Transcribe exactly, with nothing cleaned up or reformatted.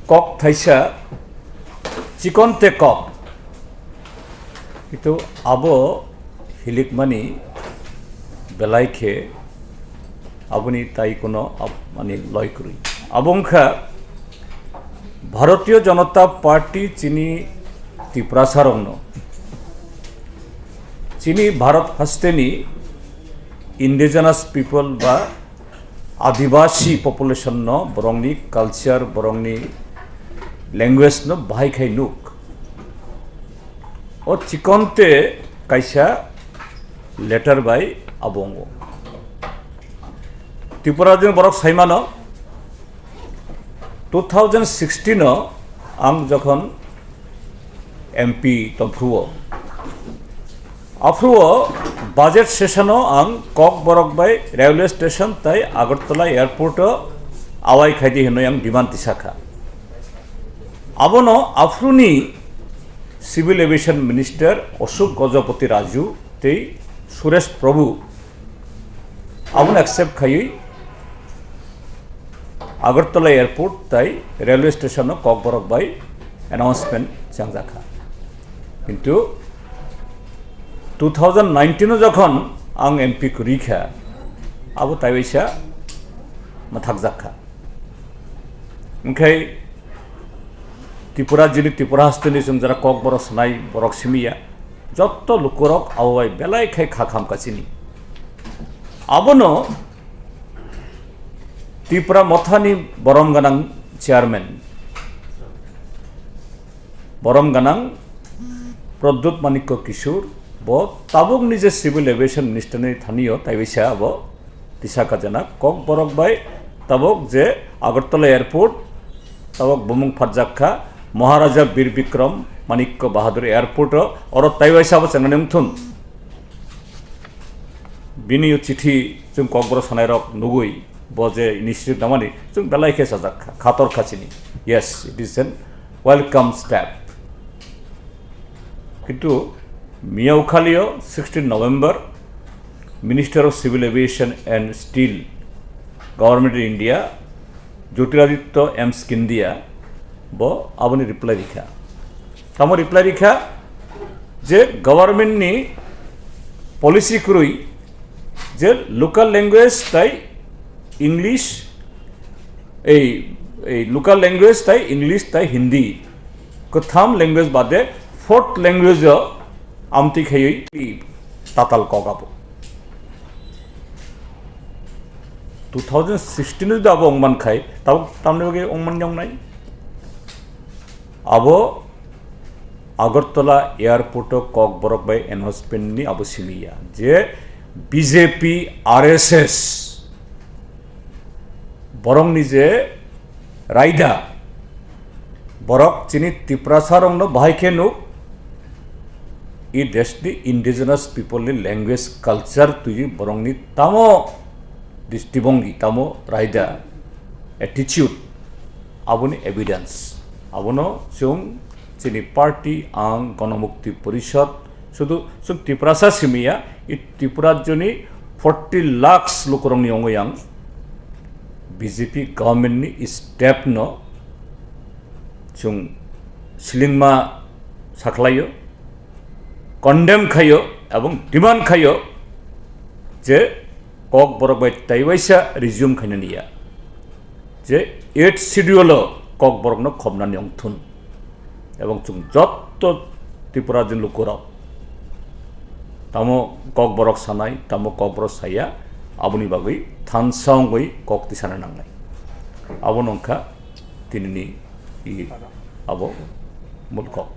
Kok thaisa, chikon te kok. Kintu abo hilikmani belai khe aboni tai kono ab-, mani loi kwrwi. Abo wngkha Bharatiya Janata Party chini Tiprasa rokno, chini Bharat hasteni indigenous people ba Adibasi population no, borokni culture, borokni language no bahai khai nuk. O chikon te kaisa letter bai abo wngo. Tripura jeng borok saimano, two thousand sixteen o ang jokhon M P tongphuru o, aphuru o budget session o ang Kokborok bai railway station tai Agartala airport o awai khaidi hinwi ang demand tisakha. Abono aphuruni Civil Aviation Minister Ashok Gajapati Raju tei Suresh Prabhu abono accept khaiwi Agartala airport tai railway station o Kokborok bai announcement changjakha. Kintu two thousand nineteen o jokhon ang M P kwrwi kha, abo taiwaisa mathakjak kha. Wngkhai Tripura jini Tripura hasteni chwng jara Kokborok sanai borok simiya, jotto lukurok abo bai belai khai kha kham kachini. Abono Tipra Mothani borom ganang chairman, borom ganang Pradyut Manikya Kishore bo tabukni je Civil Aviation Minister ni thani o taiwaisa abo tisa kajana Kokborok bai tabuk je Agartala airport tabuk bumung phatjak kha Maharaja Bir Bikram Manikya Bahadur airport o, oro taiwaisa abo chengnani wngthun. Bini o chithi chwng Kokborok sanairok nugwi bo je initiative namani chwng belai khe sajak kha, khator kha chini. Yes, it is an welcome step. Kintu miyao khalio sixteen November, Minister of Civil Aviation and Steel, Government of India, Jyotiraditya M Scindia bo aboni reply rikha. Tamo reply rikha je government ni policy kwrwi je local language tai English, ei, ei local language tai English tai Hindi, kwtham language bade fourth language o amtwi khaiwi tatal kok abo. Two thousand sixteen o jodi abo wngman khai, tabuk tamni bagwi wngman wngnai? Abo Agartala airport o Kokborok bai announcement ni abo simi ya je B J P, R S S borokni je raida, borok chini Tiprasa rokno bahai khe nuk, i desh ni indigenous people ni language, culture twi borokni tamo distibongi, tamo raida, attitude, aboni evidence. Abono chwng chini party, ang Ganamukti Porishad, sudu chwng Tiprasa simi ya, i Tripura joni forty lakhs lukurokni wngwi ang B J P government ni step no chwng slingma sakhlaio, condemn khaio, ebong demand khaio je Kokborok bai taiwaisa resume khainani ya, je eighth schedule o Kokborokno khobnani wngthun. Ebong chwng jotto Tripura ni lukurok tamo Kokborok sanai, tamo Kokborok saya, aboni bagwi thansa wngwi kok tisana nangnai. Abono wngkha tinini i abo mulkok.